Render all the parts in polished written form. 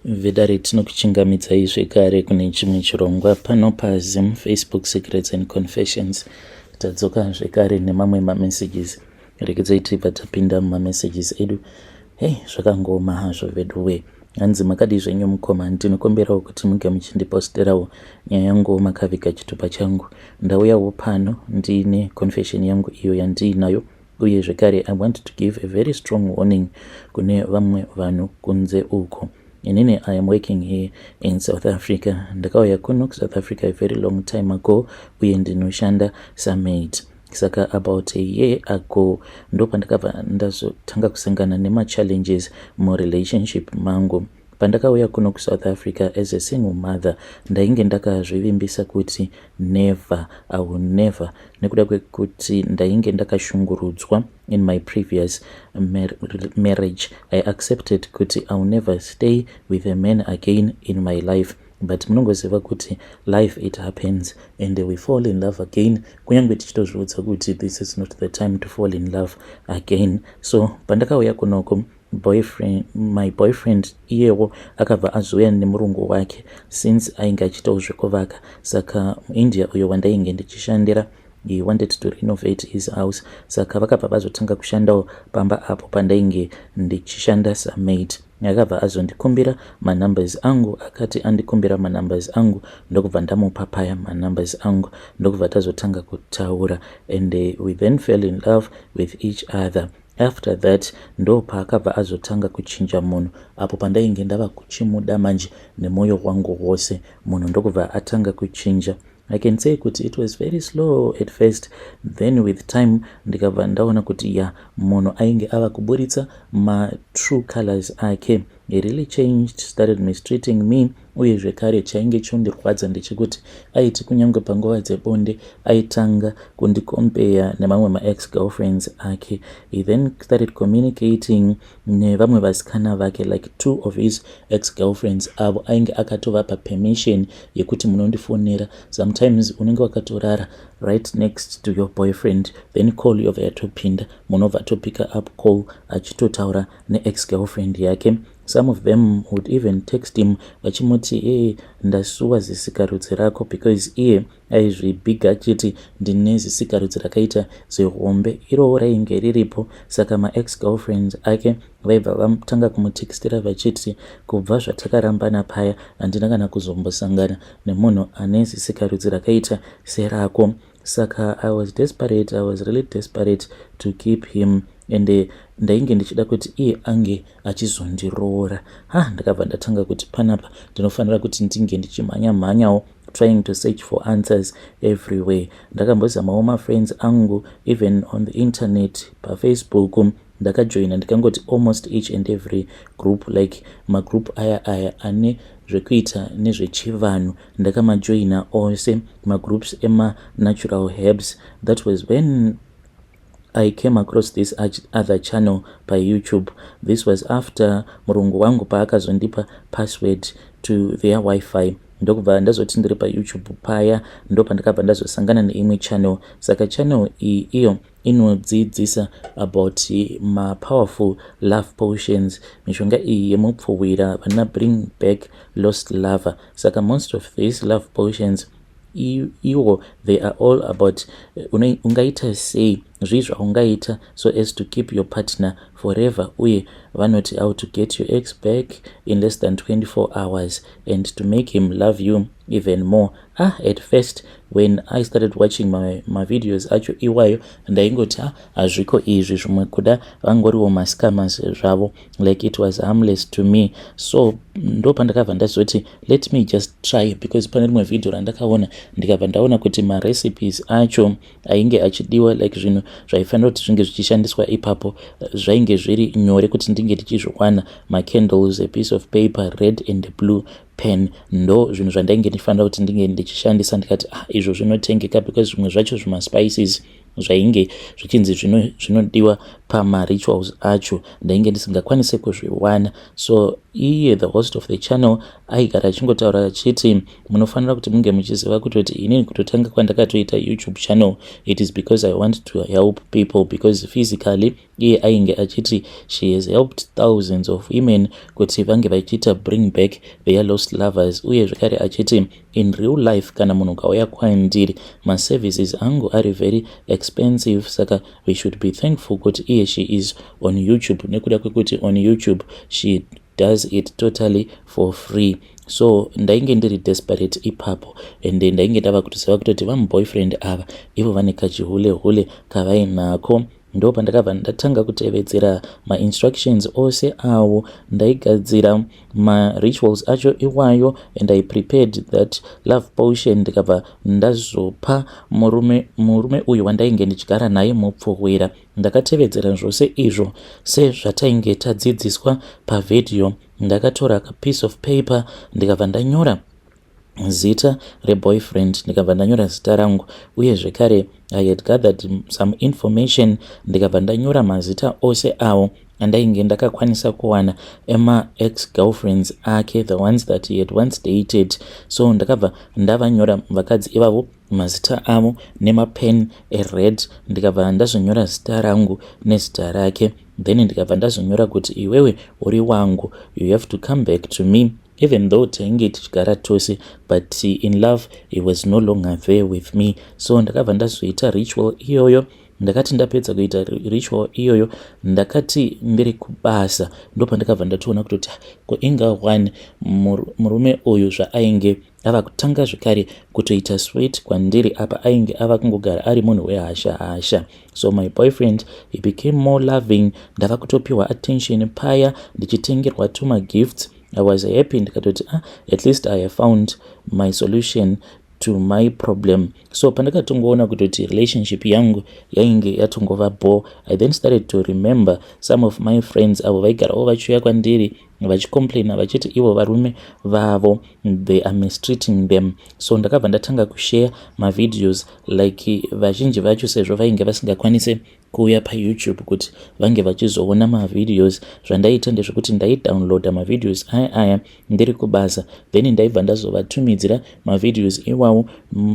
Vedare, tinokuchingamidzai zvekare kune chimwe chirongwa pano paZim Facebook Secrets and Confessions. Tadzoka zvekare nemamwe mamessages. Regedzai tibva tapinda mumamessages edu. Hei, zvakangooma hazvo veduwe. Hanzi, "Makadii zvenyu mukoma? Ndinokumbirawo kuti munge muchindiposterawo nyaya yangu makaviga chitupa changu. Ndauyawo pano ndiine confession yangu iyo yandiinayo, uye zvekare I want to give a very strong warning kune vamwe vanhu kunze uko. Inini I am working here in South Africa. Ndakauya kuno kuSouth Africa a very long time ago, uye ndinoshanda samaid. Saka about a year ago ndo pandakabva ndazotanga kusangana nemachallenges murelationship mangu. Pandakauya kuno kuSouth Africa as a single mother, ndainge ndakazvivimbisa kuti never, I will never, nekuda kwekuti ndainge ndakashungurudzwa in my previous marriage. I accepted kuti I will never stay with a man again in my life. But munongoziva kuti life, it happens and we fall in love again, kunyange tichitozviudza kuti this is not the time to fall in love again. So pandakauya kunoko, boyfriend, my boyfriend iyewo akabva azouya nemurungu wake, since ainge achiitawo zvekuvaka. Saka muIndia uyo wandainge ndichishandira, he wanted to renovate his house, saka vakabva vazotanga kushandawo pamba apo pandainge ndichishanda samaid. Akabva azondikumbira manumbers angu. Akati andikumbira manumbers angu, ndokubva ndamupa paya manumbers angu, ndokubva tazotanga kutaura and we then fell in love with each other. After that ndo paakabva azotanga kuchinja munhu, apo pandainge ndava kuchimuda manje nemwoyo wangu wose. Munhu ndokubva atanga kuchinja. I can say kuti it was very slow at first, then with time ndikabva ndaona kuti ya, munhu ainge ava kuburitsa matrue colors ake. He really changed, started mistreating me. Uye zvekare chainge chondirwadza ndechekuti aiti kunyange panguva dzebonde aitanga kundikompeya nemamwe maex girlfriends ake. He then started communicating nevamwe vasikana vake, like two of his ex girlfriends avo ainge akatovapa permission yekuti munondifonera. Sometimes unenge wakatorara right next to your boyfriend, then call yobva yatopinda, munobva atopicka up call achitotaura neex girlfriend yake. Some of them would even text him vachimuti, "E, ndasuwa zisikarudzi rako," because iye aizvibhiga achiti, "Ndine zisikarudzi rakaita zihombe." Irowo rainge riripo. Saka maex girlfriends ake vaibva vatanga kumutextira vachiti, "Kubva zvatakarambana paya, handina kana kuzombosangana nemunhu ane zisikarudzi rakaita serako." Saka I was desperate. I was really desperate to keep him and ndainge ndichida kuti iye ange achizondiroora. Ha, ndakabva ndatanga kuti panapa ndinofanira kuti ndinge ndichimhanya mhanyawo, trying to search for answers everywhere. Ndakambozamawo mafriends angu, even on the internet, paFacebook ndakajoina, ndikangoti almost each and every group, like magroup aya aya ane zvekuita nezvechivanhu, ndakamajoina ose, magroups emanatural herbs. That was when I came across this other channel paYouTube. This was after murungu wangu paakazondipa password to their WiFi. Ndokubva ndazoti ndiri paYouTube paya, ndo pandakabva ndazosangana neimwe channel. Saka channel iyi iyo inodzidzisa about mapowerful love potions, mishonga iyi yemupfuwira, vana bring back lost lover. Saka most of these love potions iwo, they are all about ungaita sei, zvii zvaungaita so as to keep your partner forever. Uye vanoti how to get your ex back in less than 24 hours and to make him love you even more. Ah, at first when I started watching mavideos acho iwayo, ndaingoti, "Ah, hazviko izvi, zvimwe kuda vangoriwo mascammers zvavo." Like, it was harmless to me. So ndo pandakabva ndazoti, "Let me just try," because pane rimwe vhidhio randakaona, ndikabva ndaona kuti marecipes acho ainge achidiwa, like zvinhu zvaifanira kuti zvinge zvichishandiswa ipapo, zvainge zviri nyore kuti ndinge ndichizviwana: macandles, a piece of paper, red and blue pen. Ndo zvinhu zvandainge ndifanira kuti ndinge ndichishandisa. Ndikati, "Ah, izvo zvinotengeka," because zvimwe zvacho zvimaspices Zvainge zvichinzi zvinodiwa pamarituals acho ndainge ndisingakwanisi kuzviwana. So iye the host of the channel aigara achingotaura achiti, "Munofanira kuti munge muchiziva kutoti inini kutotanga kwandakatoita YouTube channel, it is because I want to help people," because physically iye ainge achiti she has helped thousands of women kuti vange vachiita bring back their lost lovers. Uye zvekare achiti in real life, kana munhu ukauya kwandiri, maservices angu ari very expensive, saka we should be thankful kuti iye she is on YouTube, nekuda kwekuti on YouTube she does it totally for free. So ndainge ndiri desperate ipapo, and ndainge ndava kutoziva kutoti vamuboyfriend ava ivo vane kachihule hule kavainako. Ndo pandakabva ndatanga kutevedzera mainstructions ose avo. Ndaigadzira marituals acho iwayo and I prepared that love potion, ndikabva ndazopa murume, murume uyu wandainge ndichigara naye mupfuhwira. Ndakatevedzera zvose izvo sezvatainge tadzidziswa pavhidhiyo. Ndakatora kapiece of paper, ndikabva ndanyora zita reboyfriend, ndikabva ndanyora zita rangu, uye zvekare I had gathered some information, ndikabva ndanyora mazita ose avo andainge ndakakwanisa kuwana emaex girlfriends ake, the ones that he had once dated. So ndakabva ndavanyora vakadzi ivavo mazita avo nemapen ered, ndikabva ndazonyora zita rangu nezita rake. Then ndikabva ndazonyora kuti, "Iwewe uri wangu, you have to come back to me." Even though tainge tichigara tose, but in love he was no longer there with me. So ndakabva ndazoita ritual iyoyo. Ndakati ndapedza kuita ritual iyoyo, ndakati ndiri kubasa, ndopandakabva ndatoona kutoti ko inga one murume uyu zvaainge ava kutanga zvekare kutoita sweet kwandiri, apa ainge ava kungogara ari munhu wehasha hasha. So my boyfriend, he became more loving. Ndava kutopiwa attention paya, ndichitengerwa tumagifts. I was happy, ndikatoti, "Ah, at least I have found my solution to my problem." So pandakatongoona kutoti relationship yangu yainge yatongova bo, I then started to remember some of my friends avo vaigarawo vachiuya kwandiri vachicomplaina vachiti ivo varume vavo, they are mistreating them. So ndakabva ndatanga kushare mavideos, like vazhinji vacho sezvo vainge vasingakwanisi kuuya paYouTube kuti vange vachizoona mavideos, zvandaita ndezvekuti ndaidownloada mavideos aya aya ndiri kubasa, then ndaibva ndazovatumidzira mavideos iwawo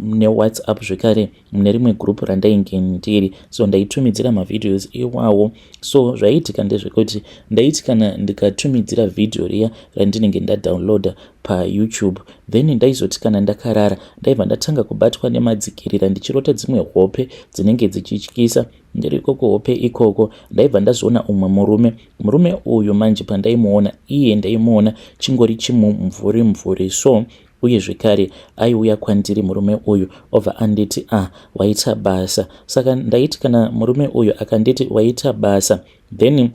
neWhatsApp zvekare mune rimwe group randainge ndiri. So ndaitumidzira mavideos iwawo. So zvaiitika ndezvekuti ndaiti kana ndikatumidzira vhidhiyo riya randinenge ndadownloada paYouTube, then ndaizoti kana ndakarara, ndaibva ndatanga kubatwa nemadzikirira, ndichirota dzimwe hope dzinenge dzichityisa. Ndiri ikoko hope ikoko, ndaibva ndazoona umwe murume. Murume uyu manje pandaimuona iye, ndaimuona chingori chimumvuri mvuri so. Uye zvekare aiuya kwandiri murume uyu, obva anditi, "Ah, waita basa." Saka ndaiti kana murume uyu akanditi, "Waita basa," then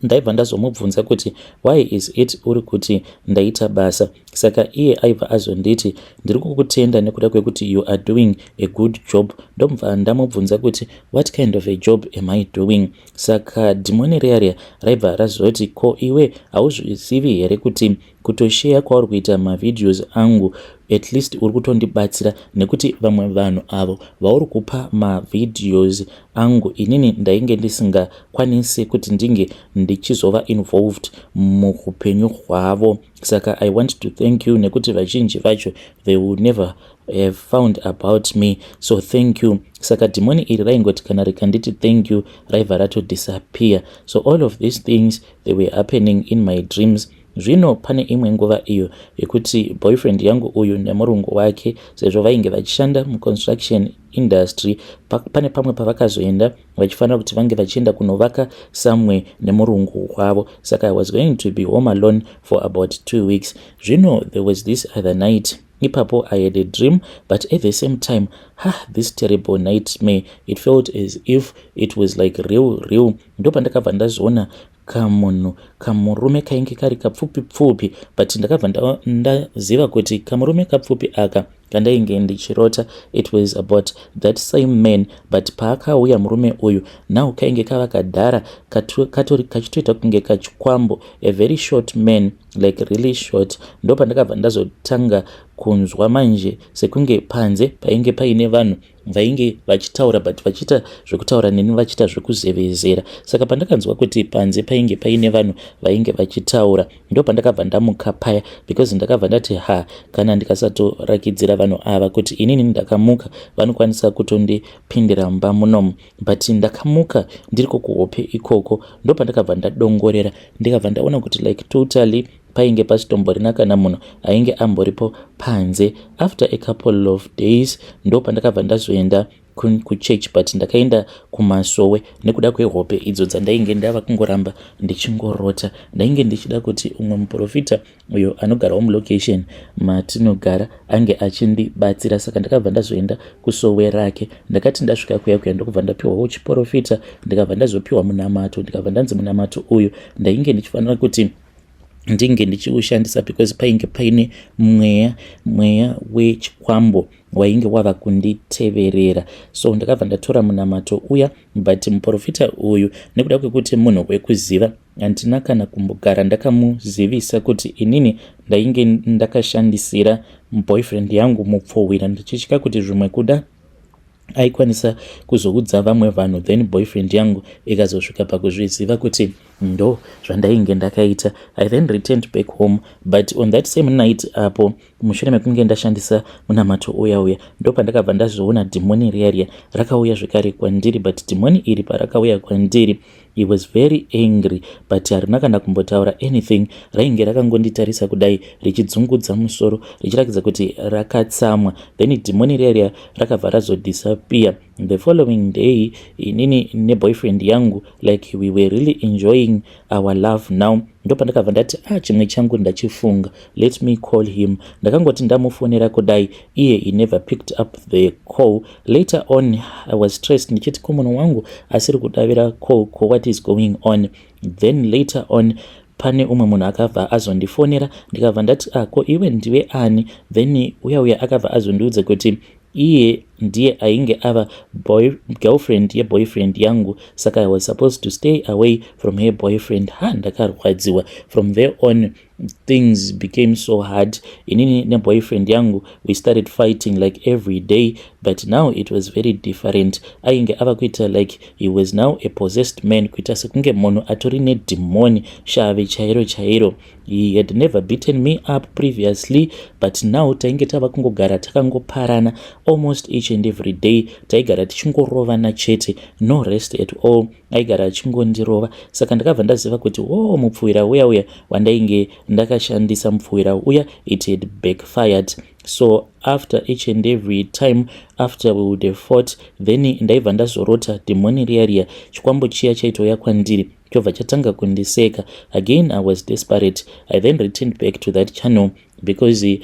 ndaibva ndazomubvunza kuti, "Why is it uri kuti ndaita basa?" Saka iye aibva azonditi, "Ndiri kukutenda nekuda kwekuti you are doing a good job." Ndobva ndamubvunza kuti, "What kind of a job am I doing?" Saka dhimoni riya riya raibva razoti, "Ko iwe hauzvizivi here kuti kutosheya kwauri kuita mavideos angu, at least uri kutondibatsira, nekuti vamwe vanhu avo vauri kupa mavideos angu, inini ndainge ndisingakwanisi kuti ndinge ndichizova involved muupenyu hwavo. Saka I want to thank you nekuti vazhinji vacho, they will never have found about me, so thank you." Saka dhimoni iri raingoti kana rikanditi thank you, raibva ratodisappear. So all of these things, they were happening in my dreams. Zvino pane imwe nguva iyo yekuti boyfriend yangu uyu nemurungu wake, sezvo vainge vachishanda muconstruction industry, pane pamwe pavakazoenda vachifanira kuti vange vachienda kunovaka somewhere nemurungu wavo. Saka I was going to be home alone for about 2 weeks. Zvino there was this other night ipapo, I had a dream, but at the same time, ha, this terrible nightmare, it felt as if it was like real real. Ndopandakabva ndazoona kamunhu kamurume kainge kari kapfupi pfupi, but ndakabva ndaziva kuti kamurume kapfupi aka kandainge ndichirota, it was about that same man. But paakauya murume uyu now, kainge kava kadhara, kachitoita kunge kachikwambo, a very short man, like really short. Ndo pandakabva ndazotanga kunzwa manje sekunge panze painge paine vanhu. Vainge vachitaura but vachiita zvekutaura neni vachiita zvekuzevezera. Saka pandakanzwa kuti panze painge paine vanhu vainge vachitaura, ndopandakabva ndamuka paya, because ndakabva ndati, "Ha, kana ndikasatorakidzira vanhu ava kuti inini ndakamuka, vanokwanisa kutondipindira mumba munomu." But ndakamuka ndiriko kuhope ikoko. Ndopandakabva ndadongorera, ndikabva ndaona kuti like totally painge pasitomborina kana munhu ainge amboripo panze. After a couple of days, ndo pandakabva ndazoenda kuchurch, but ndakaenda kumasowe nekuda kwehope idzo dzandainge ndava kungoramba ndichingorota. Ndainge ndichida kuti umwe muprofita uyo anogarawo mulocation matinogara ange achindibatsira, saka ndakabva ndazoenda kusowe rake. Ndakati ndasvika kuya kuya, ndokubva ndapiwawo chiprofita, ndikabva ndazopiwa munamato, ndikabva ndanzi munamato uyu ndainge ndichifanira kuti ndinge ndichiushandisa because painge paine mweya wechikwambo wainge wava kunditeverera. So ndakabva ndatora munamato uya, but muprofita uyu, nekuda kwekuti munhu wekuziva, handina kana kumbogara ndakamuzivisa kuti inini ndainge ndakashandisira boyfriend yangu mupfuhwira, ndichitya kuti zvimwe kuda aikwanisa kuzoudza vamwe vanhu, then boyfriend yangu ikazosvika pakuzviziva kuti ndo zvandainge ndakaita. I then returned back home, but on that same night apo mushure mekunge ndashandisa munamato uya uya, ndo pandakabva ndazoona dhimoni riya riya rakauya zvekare kwandiri. But dhimoni iri parakauya kwandiri, he was very angry, but harina kana kumbotaura anything. Rainge rakangonditarisa kudai richidzungudza musoro, richiratidza kuti rakatsamwa. Then dhimoni riya riya rakabva razodisappear. The following day, inini neboyfriend yangu, like we were really enjoying our love now. Ndo pandakabva ndati, "Ah, chimwe changu ndachifunga, let me call him." Ndakangoti ndamufonera kudai, iye he never picked up the call. Later on I was stressed, ndichiti, "Ko munhu wangu asiri kudavira call, ko what is going on?" Then later on pane umwe munhu akabva azondifonera. Ndikabva ndati, "Ah, ko iwe ndiwe ani?" Then uya uya akabva azondiudza kuti iye ndiye ainge ava girlfriend yeboyfriend yangu, saka I was supposed to stay away from her boyfriend. Ha, ndakarwadziwa. From there on things became so hard. Inini neboyfriend yangu, we started fighting like every day, but now it was very different. Ainge ava kuita like he was now a possessed man, kuita sekunge munhu atori nedhimoni, shave chairo chairo. He had never beaten me up previously, but now tainge tava kungogara takangoparana almost each and every day. Taigara tichingorovana chete, no rest at all. Aigara achingondirova. Saka ndakabva ndaziva kuti o oh, mupfuwira uya uya wandainge ndakashandisa, mupfuwira uya, it had backfired. So after each and every time after we would have fought, then ndaibva ndazorota dhimoni riya riya, chikwambo chiya chaitouya kwandiri, chobva chatanga kundiseka. Again I was desperate. I then returned back to that channel because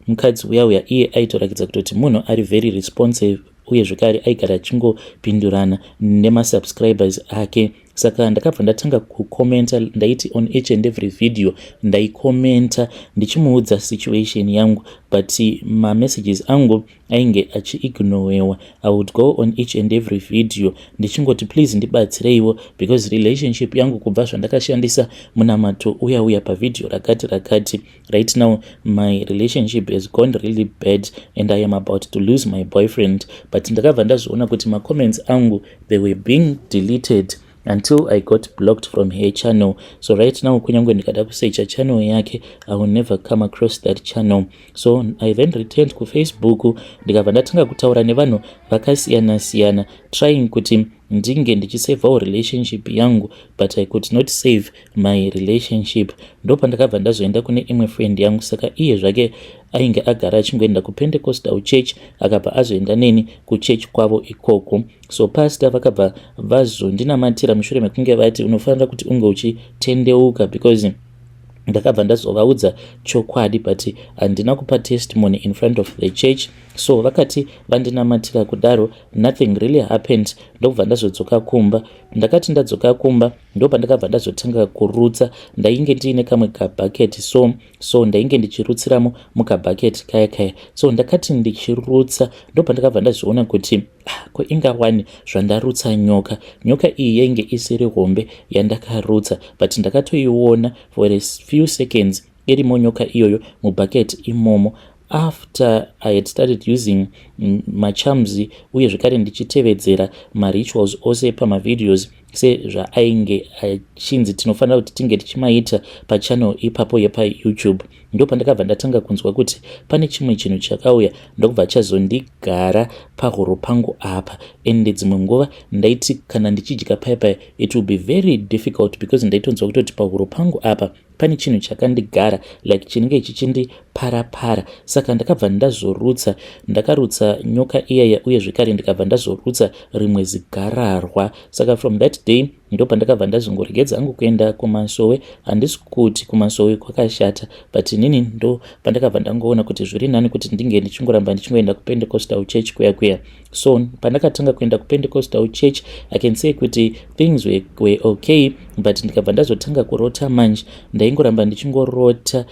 mukadzi uya uya iye aitorakidza kutoti munhu ari very responsive, uye zvekare aigara achingopindurana nemasubscribers ake. Saka ndakabva ndatanga kukomenta. Ndaiti on each and every video ndaikomenta ndichimuudza situation yangu, but mamessages angu ainge achiignorewa. I would go on each and every video ndichingoti, "Please ndibatsireiwo, because relationship yangu kubva zvandakashandisa munamato uya uya pavhidhiyo rakati rakati, right now my relationship has gone really bad and I am about to lose my boyfriend." But ndakabva ndazviona kuti macomments angu, they were being deleted until I got blocked from her channel. So right now, kunyange ndikada kusearcha channel yake, I will never come across that channel. So I then returned kuFacebook, ndikabva ndatanga kutaura nevanhu vakasiyana siyana, trying kuti ndinge ndichisevhawo relationship yangu, but I could not save my relationship. Ndo pandakabva ndazoenda kune imwe friend yangu. Saka iye zvake ainge agara achingoenda kuPentecostal Church, akabva azoenda neni kuchurch kwavo ikoko. So pastor vakabva vazondinamatira mushure mekunge vati, "Unofanira kuti unge uchitendeuka," because ndakabva ndazovaudza chokwadi, but handina kupa testimony in front of the church. So vakati vandinamatira kudaro, nothing really happened. Ndokubva ndazodzoka kumba. Ndakati ndadzoka kumba, ndo pandakabva ndazotanga kurutsa. Ndainge ndiine kamwe kabhaketi, so ndainge ndichirutsiramo mukabhaketi kaya kaya. So ndakati ndichirutsa, ndo pandakabva ndazoona kuti, ah, ko ingawani zvandarutsa nyoka. Nyoka iyi yainge isiri hombe yandakarutsa, but ndakatoiona for a few seconds irimo nyoka iyoyo mubhaketi imomo. After I had started using macharms, uye zvekare ndichitevedzera marituals ose pamavideos sezvaainge achinzi tinofanira kuti tinge tichimaita pachannel ipapo yepaYouTube, ndo pandakabva ndatanga kunzwa kuti pane chimwe chinhu chakauya, ndokubva chazondigara pahuro pangu apa. Ende dzimwe nguva ndaiti kana ndichidya paya, it will be very difficult because ndaitonzwa kutoti pahuro pangu apa pane chinhu chakandigara, like chinenge chichindiparapara. Saka ndakabva ndazorutsa, ndakarutsa nyoka iyaya, uye zvekare ndikabva ndazorutsa rimwe zigararwa. Saka from that day ndo pandakabva ndazongoregedza hangu kuenda kumasowe. Handisi kuti kumasowe kwakashata, but inini ndo pandakabva ndangoona kuti zviri nani kuti ndinge ndichingoramba ndichingoenda kuPentecostal Church kuya kuya. So pandakatanga kuenda kuPentecostal Church, I can say kuti things were okay, but ndikabva ndazotanga kurota manje. Ndaingoramba ndichingorota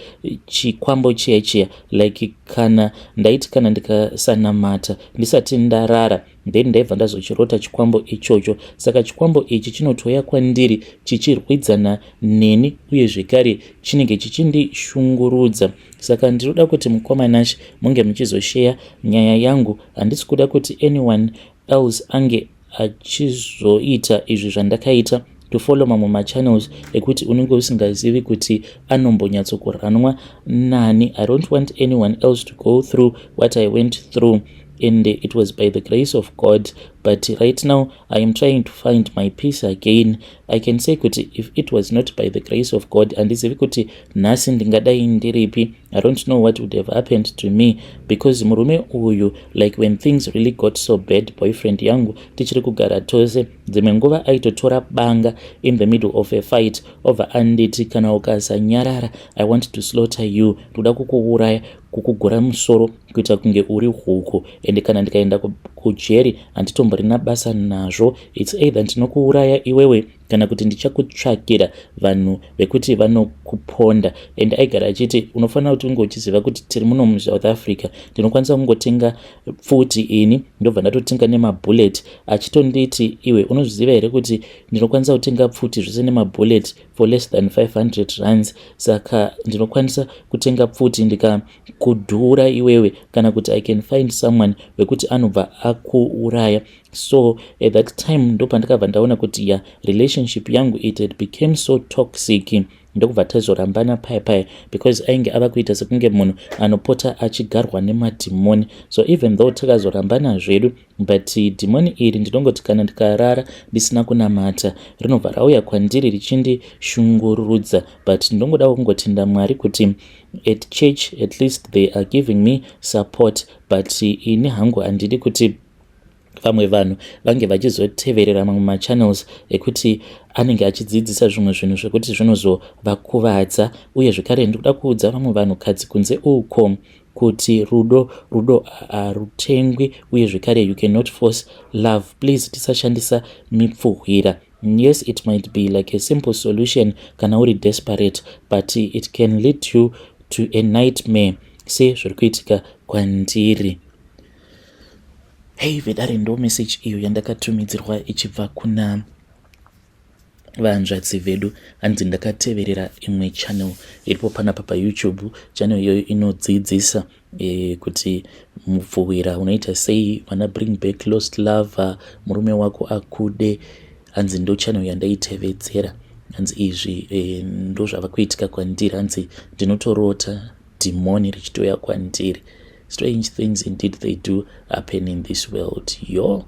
chikwambo chiya chiya, like kana ndaiti kana ndikasanamata ndisati ndarara, then ndaibva ndazochirota chikwambo ichocho. Saka chikwambo ichi chinotouya kwandiri chichirwidzana neni, uye zvekare chinenge chichindishungurudza. Saka ndinoda kuti mukoma Nashe munge muchizosheya nyaya yangu. Handisi kuda kuti anyone else ange achizoita izvi zvandakaita, to follow mamwe machannels ekuti unenge usingazivi kuti anombonyatsokuranwa nani. I don't want anyone else to go through what I went through, and it was by the grace of God, but right now I am trying to find my peace again. I can say kuti if it was not by the grace of God, handizivi kuti nhasi ndingadai ndiripi. I don't know what would have happened to me, because murume uyu, like when things really got so bad, boyfriend yangu, tichiri kugara tose, dzimwe nguva aitotora banga in the middle of a fight, obva anditi, "Kana ukasanyarara, I want to slaughter you. Ndoda kukuuraya, kukugura musoro kuita kunge uri huku, ende kana ndikaenda kujeri handitomborina basa nazvo. It's either ndinokuuraya iwewe kana kuti ndichakutsvakira vanhu vekuti vanokuponda." And aigara achiti, "Unofanira kuti unge uchiziva kuti tiri muno muSouth Africa, ndinokwanisa kungotenga pfuti ini, ndobva ndatotenga nemabullet." Achitonditi, "Iwe unozviziva here kuti ndinokwanisa kutenga pfuti zvese nemabullet for less than 500 rands? Saka ndinokwanisa kutenga pfuti ndikakudhura iwewe, kana kuti I can find someone wekuti anobva akuuraya." So at that time ndo pandakabva ndaona kuti ya, relationship yangu, it had became so toxic, ndokubva tazorambana paya paya, because ainge ava kuita sekunge munhu anopota achigarwa nemadhimoni. So even though takazorambana zvedu, but dhimoni iri ndinongoti kana ndikarara ndisina kunamata, rinobva rauya kwandiri richindishungurudza. But ndinongodawo kungotenda Mwari kuti at church at least they are giving me support, but ini hangu handidi kuti vamwe vanhu vange vachizoteverera mamwe machannels ekuti anenge achidzidzisa zvimwe zvinhu zvekuti zvinozovakuvadza. Uye zvekare ndikuda kuudza vamwe vanhukadzi kunze uko kuti rudo harutengwi, uye zvekare you cannot force love. Please, tisashandisa mipfuhwira. Yes, it might be like a simple solution kana uri desperate, but it can lead you to a nightmare sezviri kuitika kwandiri. Hei vedare, ndo message iyo yandakatumidzirwa ichibva kuna vanzvadzi vedu. Hanzi ndakateverera imwe channel iripo panapa paYouTube. Channel iyoyo inodzidzisa kuti mupfuhwira unoita sei, vana bring back lost lover, murume wako akude. Hanzi ndo channel yandaitevedzera. Hanzi izvi ndo zvava kuitika kwandiri. Hanzi ndinotorota dhimoni richitouya kwandiri. Strange things indeed, they do happen in this world, yo.